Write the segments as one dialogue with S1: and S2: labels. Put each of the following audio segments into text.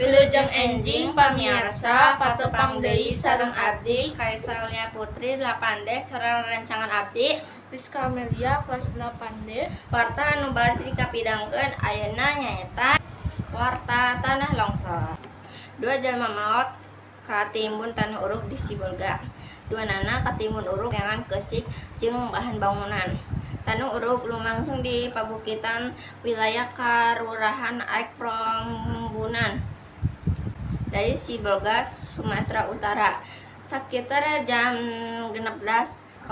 S1: Wilujeng enjing, pamiarsa, patepang deui sareng abdi Kaisa Aulia Putri 8D sareng rerencangan abdi
S2: Rizka Amelia kelas 8D.
S1: Warta anu bade dikapidangkeun ayeuna nyaeta warta tanah longsor. Dua jalma maot katimbun tanah urug di Sibolga. Duanana katimbun urug dengan keusik jeung bahan bangunan. Tanah urug lumangsung di pabukitan wilayah Karurahan Aek Prombunan dari Sibolga, Sumatera Utara. Sakitar jam 16.00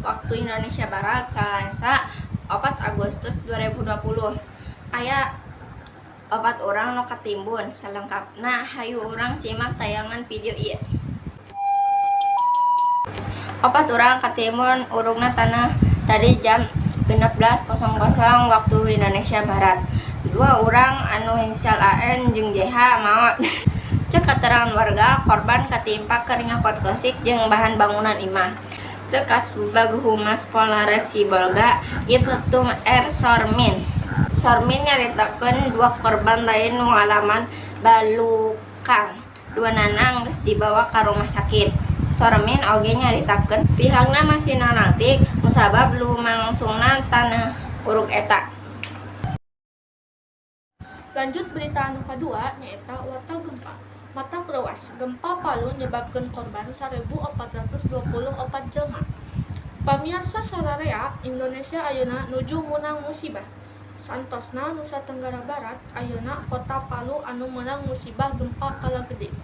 S1: waktu Indonesia Barat, Salasa 4 Agustus 2020, aya opat orang nu katimbun. Salengkapna, hayu urang simak tayangan video ieu. Opat urang katimbun urugna tanah tadi jam 16.00 waktu Indonesia Barat. Dua orang anu inisial AN jeung JH maot. Cek keterangan warga, korban katimpa keur nyokot keusik jeung bahan bangunan imah. Cek Kasubag Humas Polres Sibolga, Iptu R Sormin. Sormin nyaritakeun dua korban lain nu ngalaman balukang. Duanana geus dibawa ka rumah sakit. Sormin oge nyaritakeun pihakna masih narangtik musabab lumangsungna tanah urug eta.
S2: Lanjut berita anu kadua, nyaeta warta gempa. Matak reuas, gempa Palu nyebabkeun korban 1424 jelma. Pamiarsa sararea, Indonesia ayeuna nuju meunang musibah. Santosna Nusa Tenggara Barat, ayeuna Kota Palu anu meunang musibah gempa kala gede.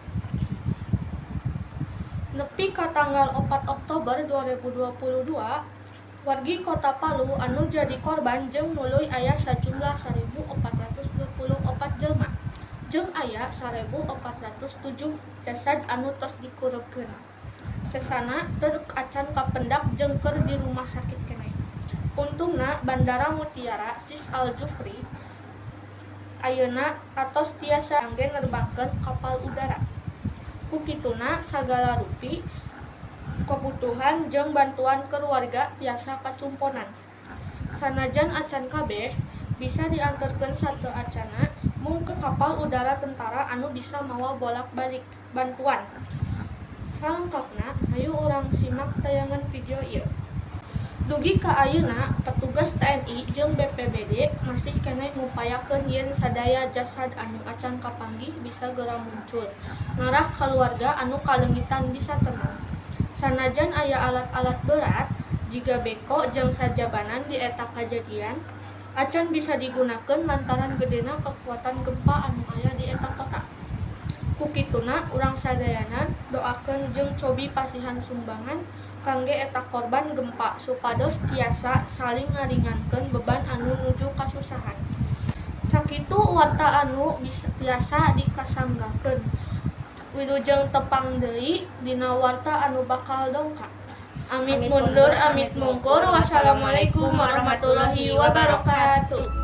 S2: Nepi ka tanggal 4 Oktober 2022, wargi Kota Palu anu jadi korban jeung nuluy aya sajumlah 1424 jelma jeung aya 1407 jasad anu tos dikurebkeun. Sesana teu acan kapendak jeung keur di rumah sakit keneh. Untungna, Bandara Mutiara Sis Al Jufri ayeuna atos tiasa kangge nerbangkeun kapal udara. Ku kituna sagala rupi kabutuhan jeung bantuan keur warga tiasa kacumponan. Sanajan acan kabeh bisa dianterkeun sateuacanna, mung kapal udara tentara anu bisa mawa bolak-balik bantuan. Salengkapna, hayu urang simak tayangan video ieu. Dugi ka ayeuna petugas TNI jeung BPBD masih keneh ngupayakeun yen sadaya jasad anu acan kapanggih bisa geura muncul ngarah kaluarga anu kaleungitan bisa tenang. Sanajan aya alat-alat berat jiga beko jeung sajabana di eta kajadian, acan bisa digunakeun lantaran gedena kakuatan gempa anu aya di eta kota. Ku kituna urang sadayana doakeun jeung cobi pasihan sumbangan kangge eta korban gempa supados tiasa saling ngaringankeun beban anu nuju kasusahan. Sakitu warta anu tiasa dikasanggakeun. Wilujeng tepang deui dina warta anu bakal dongkap. Amit mundur, amit mungkur. Wassalamualaikum warahmatullahi wabarakatuh.